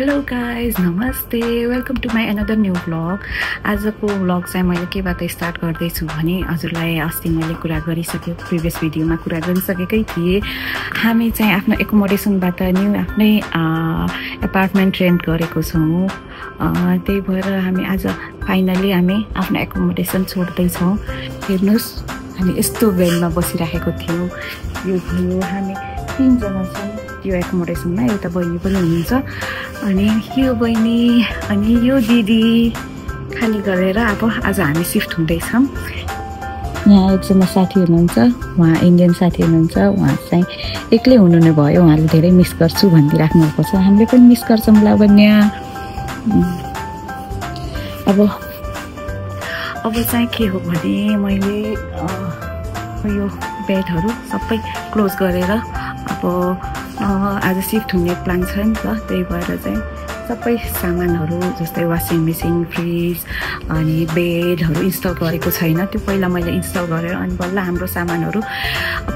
Hello guys नमस्ते welcome to my another new vlog. आजको vlog चाहिँ मैले केबाट स्टार्ट गर्दैछु भने हजुरलाई अस्ति मैले कुरा गरिसकेँ, प्रिभियस भिडियोमा कुरा गरिसकेकै थिएँ। हामी चाहिँ आफ्नो एकोमोडेसनबाट न्यू आफ्नै एपार्टमेन्ट रेन्ट गरेको छौँ। त्यही भएर हामी आज फाइनली हामी आफ्नो एकोमोडेसन छोड्दैछौँ। हेर्नुहोस् हामी यस्तो बेडमा बसिराखेको थियौँ। यो भयो हामी 3 जना छौँ यो एकोमोडेसनमा, एउटा बहिनी पनि हुनुहुन्छ अनि यो बहिनी अनि यो दिदी खाली गरेर अब आज हामी सिफ्ट हुँदैछौँ। यहाँ एकजना साथी हुनुहुन्छ, उहाँ इन्डियन साथी हुनुहुन्छ। उहाँ चाहिँ एक्लै हुनु नै भयो, उहाँले धेरै मिस गर्छु भनिदिइराख्नु भएको छ। हामीले पनि मिस गर्छौँ लावण्य। अब चाहिँ के हो भने मैले यो बेडहरू सबै क्लोज गरेर अब आज सिफ्ट हुने प्लान छ नि त। त्यही भएर चाहिँ सबै सामानहरू जस्तै वासिङ मेसिन, फ्रिज अनि बेडहरू इन्स्टल गरेको छैन। त्यो पहिला मैले इन्स्टल गरेर अनि बल्ल हाम्रो सामानहरू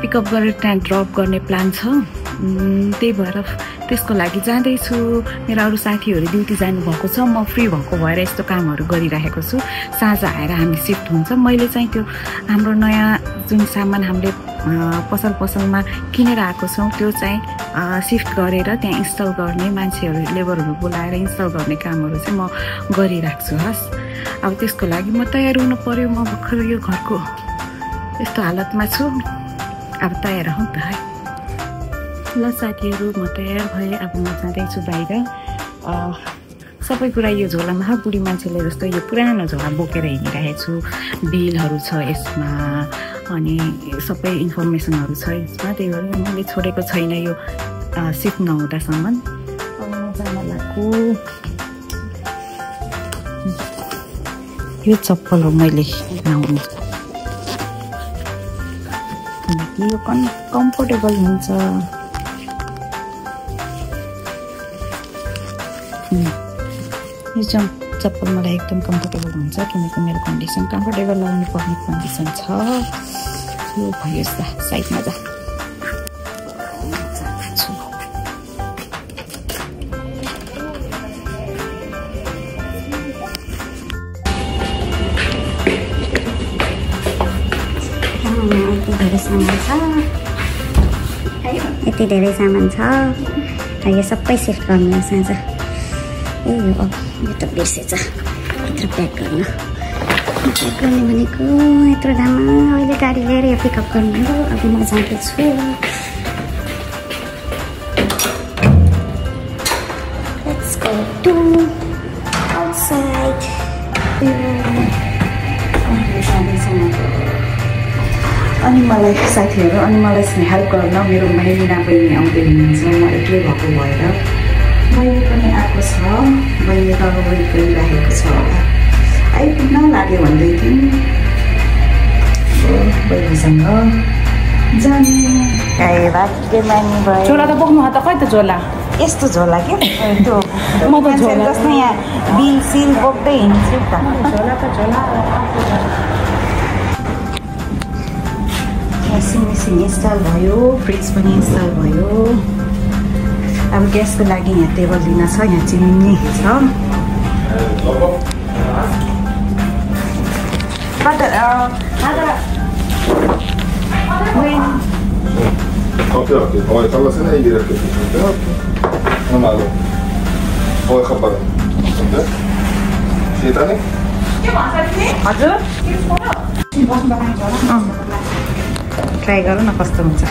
पिकअप गरेर त्यहाँ ड्रप गर्ने प्लान छ। त्यही भएर त्यसको लागि जाँदैछु। मेरो अरू साथीहरू ड्युटी जानुभएको छ, म फ्री भएको भएर यस्तो कामहरू गरिरहेको छु। साँझ आएर हामी सिफ्ट हुन्छ। मैले चाहिँ त्यो हाम्रो नयाँ जुन सामान हामीले पसलमा किनेर आएको छौँ त्यो चाहिँ सिफ्ट गरेर त्यहाँ इन्स्टल गर्ने मान्छेहरू लेबरहरू बोलाएर इन्स्टल गर्ने कामहरू चाहिँ म गरिराख्छु। हस् अब त्यसको लागि म तयार हुनु पर्यो। म भर्खर यो घरको यस्तो हालतमा छु, अब तयार हौँ त है। ल साथीहरू म तयार भएँ, अब म जाँदैछु बाहिर। सबै कुरा यो झोलामा बुढी मान्छेले जस्तो यो पुरानो झोला बोकेर हिँडिरहेको छु। बिलहरू छ यसमा अनि सबै इन्फर्मेसनहरू छ यसमा। त्यही भएर मैले छोडेको छैन यो सिफ्ट नहुँदासम्म। अब म जान लाग्छु। यो चप्पल हो मैले लाउनु, किनकि यो कम्फोर्टेबल हुन्छ। यो चप्पल मलाई एकदम कम्फोर्टेबल हुन्छ किनकि मेरो कन्डिसन कम्फोर्टेबल लगाउनु पर्ने कन्डिसन छ। यो भयो यस्ता साइडमा जा। यति धेरै सामान छ। यो सबै सिफ्ट गर्नु साँझ। ए यो त बिर्सेछ भित्र प्याक गर्ने भनेको। यत्रो दाममा अहिले गाडी लिएर यो पिकअप गर्नु हो। अब म जाँदैछु। Let's go to outside. अनि मलाई साथीहरू अनि मलाई हेल्प गर्न मेरो महिना बहिनी आउँदै हुनुहुन्छ। म एक्लै भएको भएर बहिनी पनि आएको छ। बहिनी त वेट गरिरहेको छ होला, आइपुग्न लाग्यो भन्दै थिएँ। बहिनीसँग जाने झोला त बोक्नु त खै त झोला यस्तो झोला के त्यो म त झोला जस्तो यहाँ बिल सिल बोक्दै हिँड्छु त। झोला त झोला। वासिङ मेसिन इन्स्टल भयो, फ्रिज पनि इन्स्टल भयो। अब ग्यासको लागि यहाँ टेबल दिन छ, यहाँ चिम्नी छ। اوكي هو يخلص هنا يجي يركب انا معلوم هو يخبرك فهمت شيء ثاني हजुर ट्राई गरौँ न कस्तो हुन्छ।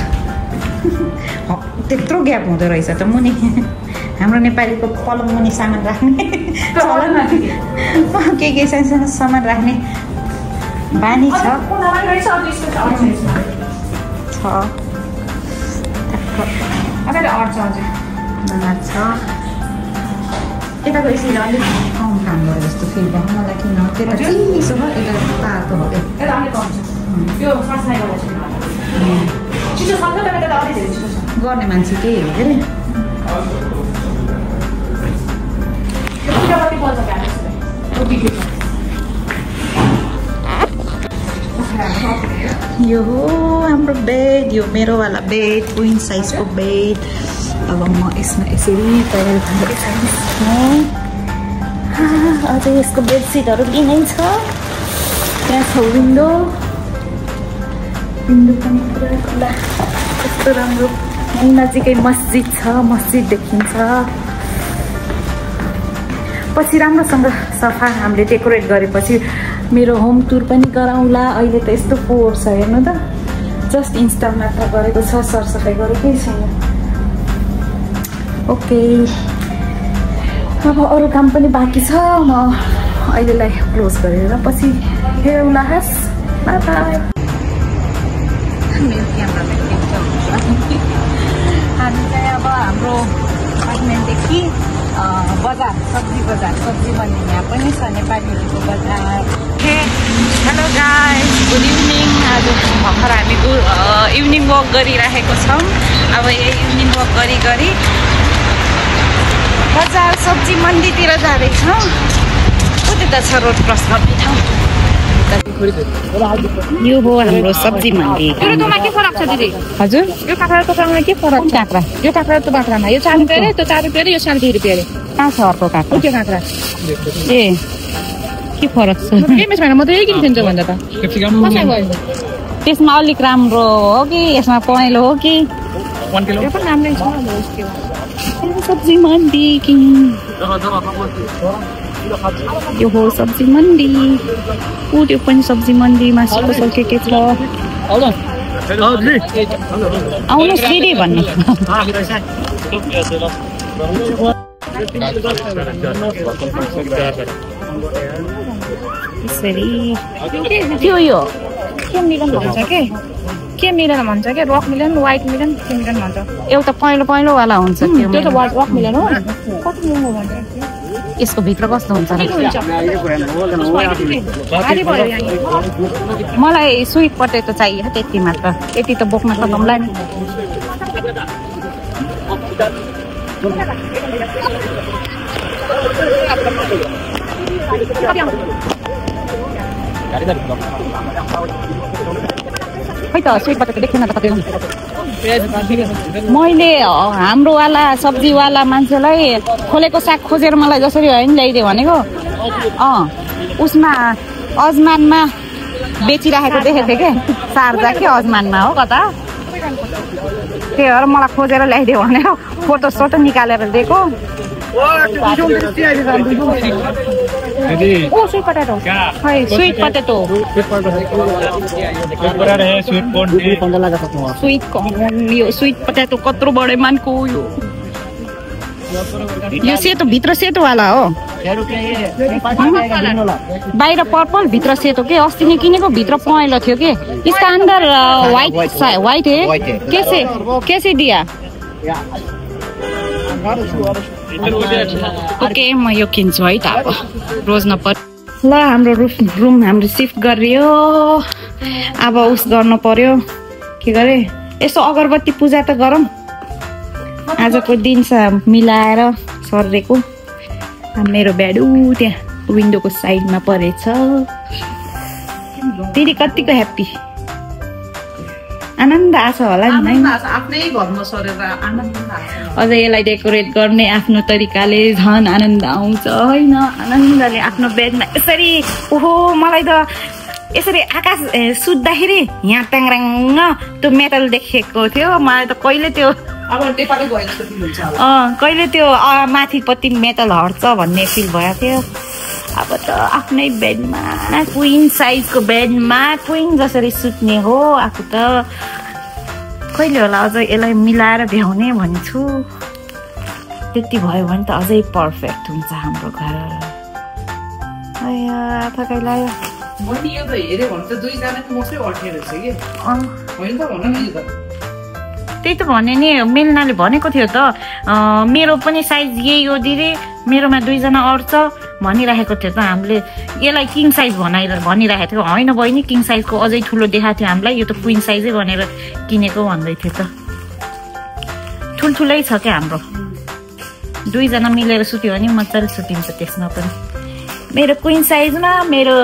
त्यत्रो ग्याप हुँदो रहेछ त मुनि। हाम्रो नेपालीको पलङ मुनि सामान राख्ने के सानो सामान राख्ने बानी छ। यताको यसरी अलिक कम काम गरे जस्तो फिल भयो मलाई। किन त्यता चिसो भयो, यता तातो हो। गर्ने मान्छे केही हो के यो हो हाम्रो बेड। यो मेरोवाला बेड, क्वीन साइजको बेड। अब म यसमा यसरी तयार भएर अझै यसको बेडसिटहरू लिनै छ। त्यहाँ छ विन्डो पनि पुरा खुला, कस्तो राम्रो। यहीँ नजिकै मस्जिद छ, मस्जिद देखिन्छ। पछि राम्रोसँग सफा हामीले डेकोरेट गरेपछि मेरो होम टुर पनि गराउँला। अहिले त यस्तो फोहोर छ हेर्नु त, जस्ट इन्स्टल मात्र गरेको छ, सरसफाइ गरेकै छैन। ओके, अब अरू काम पनि बाँकी छ। म अहिलेलाई क्लोज गरेर पछि हेरौँला। हस्, बाई बाई। मेरो क्यामेरामा हामी चाहिँ अब हाम्रो अपार्टमेन्टदेखि बजार, सब्जी भन्ने यहाँ पनि छ, नेपालीहरूको बजार। Hello guys, good evening. आज भर्खर हामी इभिनिङ वक गरिरहेको छौँ। अब यही इभिनिङ वक गरी बजार सब्जी मन्डीतिर जाँदैछौँ। कति त छ रोड क्रस गर्ने ठाउँ। यो हो हाम्रो सब्जी मन्डी। के फरक छ दिदी? हजुर, यो काँक्रा र काँक्रामा के फरक? काँक्रा, यो काँक्रा त बाख्रामा यो 4 रुपियाँ अरे, त्यो 4 रुपियाँ अरे, यो 3.5 रुपियाँ अरे। कहाँ छ अर्को काँक्रा? त्यो काँक्रा ए, के फरक छ? केही मिस भएन, म त यही किन्छु भन्छ त। कसै भयो? त्यसमा अलिक राम्रो हो कि यसमा पहेँलो हो कि? 1 किलो यो पनि राम्रै छ। सब्जी मन्डी कि यो हो सब्जी मन्डी। त्यो पनि सब्जी मन्डी, मासु पसल के छ। आउनु सिडी भन्नु। यसरी त्यो यो के मिलन भन्छ के मिलन भन्छ के? रक मिलन, व्हाइट मिलन, के मिलन भन्छ? एउटा पहेँलो वाला हुन्छ त्यो त रक मिलन हो। कति महँगो भन्छ? यसको भित्र कस्तो हुन्छ? मलाई स्विट पोटेटो चाहियो, त्यति मात्र। यति त बोक्न सक्छौँला नि। खै त स्विट पोटेटो देखेन त कति। मैले हाम्रोवाला सब्जीवाला मान्छेलाई खोलेको साग खोजेर मलाई जसरी होइन ल्याइदियो भनेको, उसमा अजमानमा बेचिराखेको देखेको थिएँ क्या। सार्जा के अजमानमा हो कता, त्यही भएर मलाई खोजेर ल्याइदियो भनेर फोटो निकालेर दिएको। स्विट पोटेटो, खै स्विट पोटेटो, स्विट कर्न। यो स्विट पोटेटो कत्रो बडे मानको यो सेतो, भित्र सेतोवाला हो, बाहिर पर्पल भित्र सेतो के। अस्ति नै किनेको, भित्र पहेँलो थियो कि। इसका अंदर व्हाइट है, कैसे दिया? ओके, म यो किन्छु है त। अब रोज नपर ल, हाम्रो रुम हाम्रो सिफ्ट गरियो। अब उस गर्नु पर्यो, के गरे यसो अगरबत्ती पूजा त गरौँ। आजको दिन छ मिलाएर सरेको। मेरो बेडु त्यहाँ विन्डोको साइडमा परेछ। दिदी कतिको ह्याप्पी, आनन्द आछ होला नि। अझै यसलाई डेकोरेट गर्ने आफ्नो तरिकाले झन् आनन्द आउँछ होइन। आनन्दले आफ्नो बेडमा यसरी, ओहो मलाई त यसरी आकाश सुत्दाखेरि यहाँ ट्याङराङ त्यो मेटल देखेको थियो। मलाई त कहिले त्यो कहिले त्यो माथिपट्टि मेटल हट्छ भन्ने फिल भएको थियो। अब त आफ्नै बेडमा, क्विन साइजको बेडमा क्विन जसरी सुत्ने हो आफू त। कहिले होला अझ यसलाई मिलाएर भ्याउने भन्छु। त्यति भयो भने त अझै पर्फेक्ट हुन्छ हाम्रो घर। थकाइ लाग्यो। त्यही त भने नि, मेलनाले भनेको थियो त, मेरो पनि साइज यही हो दिदी, मेरोमा 2 जना अट्छ भनिराखेको थियो त। हामीले यसलाई किङ साइज भनिराखेको थियो। होइन बहिनी, किङ साइजको अझै ठुलो देखाएको थियो हामीलाई, यो त क्विन साइजै भनेर किनेको भन्दै थियो त। ठुल्ठुलै छ क्या हाम्रो। 2 जना मिलेर सुत्यो भने मजाले सुतिन्छ त्यसमा पनि। मेरो क्वीन साइजमा मेरो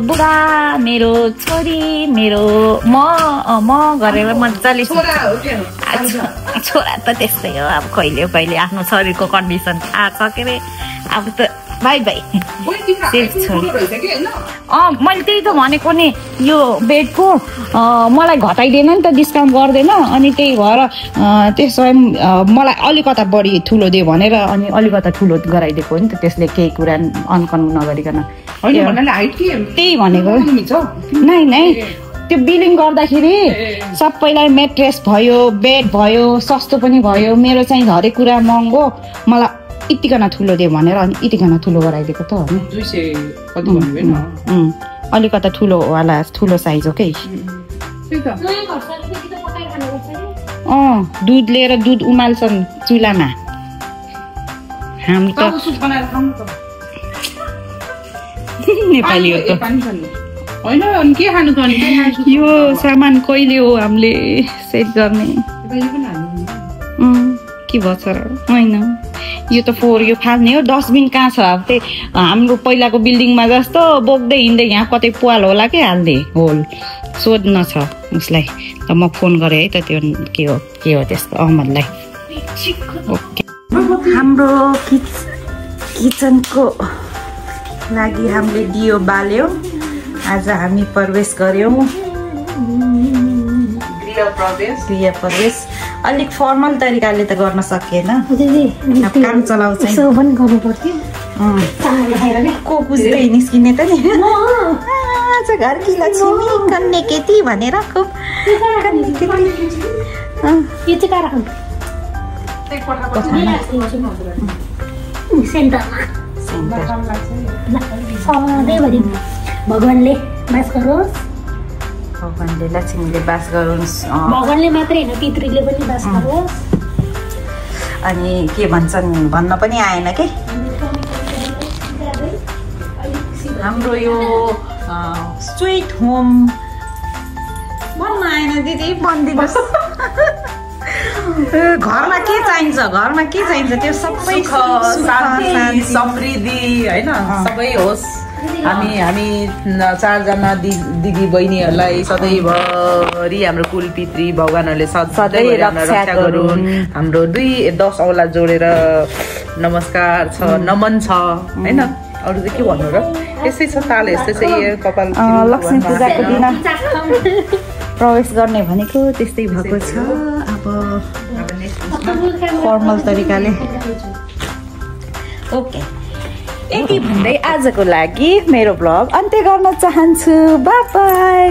बुढा मेरो छोरी मेरो म गरेर मजाले छोरा त त्यस्तै हो अब कहिले कहिले आफ्नो शरीरको कन्डिसन थाहा छ के अरे अब त बाई बाई छोरी मैले त्यही त भनेको नि यो बेडको मलाई घटाइदिएन नि त डिस्काउन्ट गर्दैन अनि त्यही भएर त्यसो मलाई अलिकता बढी ठुलो दियो भनेर अनि अलिकता ठुलो गराइदिएको हो नि त त्यसले केही कुरा अनकन्फर्म नगरिकन त्यही भनेको नै नै त्यो बिलिङ गर्दाखेरि सबैलाई मेट्रेस भयो बेड भयो सस्तो पनि भयो मेरो चाहिँ हरेक कुरा महँगो मलाई यतिकन ठुलो दियो भनेर अनि यतिकन ठुलो गराइदिएको त हो अलिकता ठुलोवाला ठुलो साइज हो कि दुध लिएर दुध उमाल्छन् चुलामा हामी त नेपाली हो त यो सामान कहिले हो हामीले सेट गर्ने के भन्छ र होइन यो त यो फाल्ने हो डस्टबिन कहाँ छ अब त्यही हाम्रो पहिलाको बिल्डिङमा जस्तो बोक्दै हिँड्दै यहाँ कतै पुवाल होला कि हाल्ने होल सोध्न छ उसलाई त म फोन गरेँ है त त्यो के हो त्यसको अहमदलाई ओके हाम्रो किचनको लागि हामीले दियो बाल्यौँ आज हामी प्रवेश गऱ्यौँ गृह प्रवेश अलिक फर्मल तरिकाले त गर्न सकिएन काम चलाउँछ को बुझ्दै निस्किने त नि आज घरकी लक्ष्मी कन्ने केटी भनेर खुब भगवानले बास गरोस् भगवानले लक्ष्मीले बास गरोस् भगवानले मात्रै होइन पितृले पनि बास गरोस् अनि के भन्छन् भन्न पनि आएन के हाम्रो यो स्वीट होम भन्न आएन दिदी भनिदिनुहोस् घरमा के चाहिन्छ त्यो सबै शान्ति समृद्धि होइन सबै होस् हामी 4 जना दिदी बहिनीहरूलाई सधैँभरि हाम्रो कुलपितृ भगवानहरूले सधैँ रक्षा गरून् हाम्रो 10 औला जोडेर नमस्कार छ नमन छ होइन अरू चाहिँ के भन्नु र यसै छ ताल यस्तै चाहिँ कपाल लक्ष्मी पूजाको दिन प्रवेश गर्ने भनेको त्यस्तै भएको छ अब फर्मल तरिकाले ओके यति भन्दै आजको लागि मेरो ब्लग अन्त्य गर्न चाहन्छु बाइ बाइ।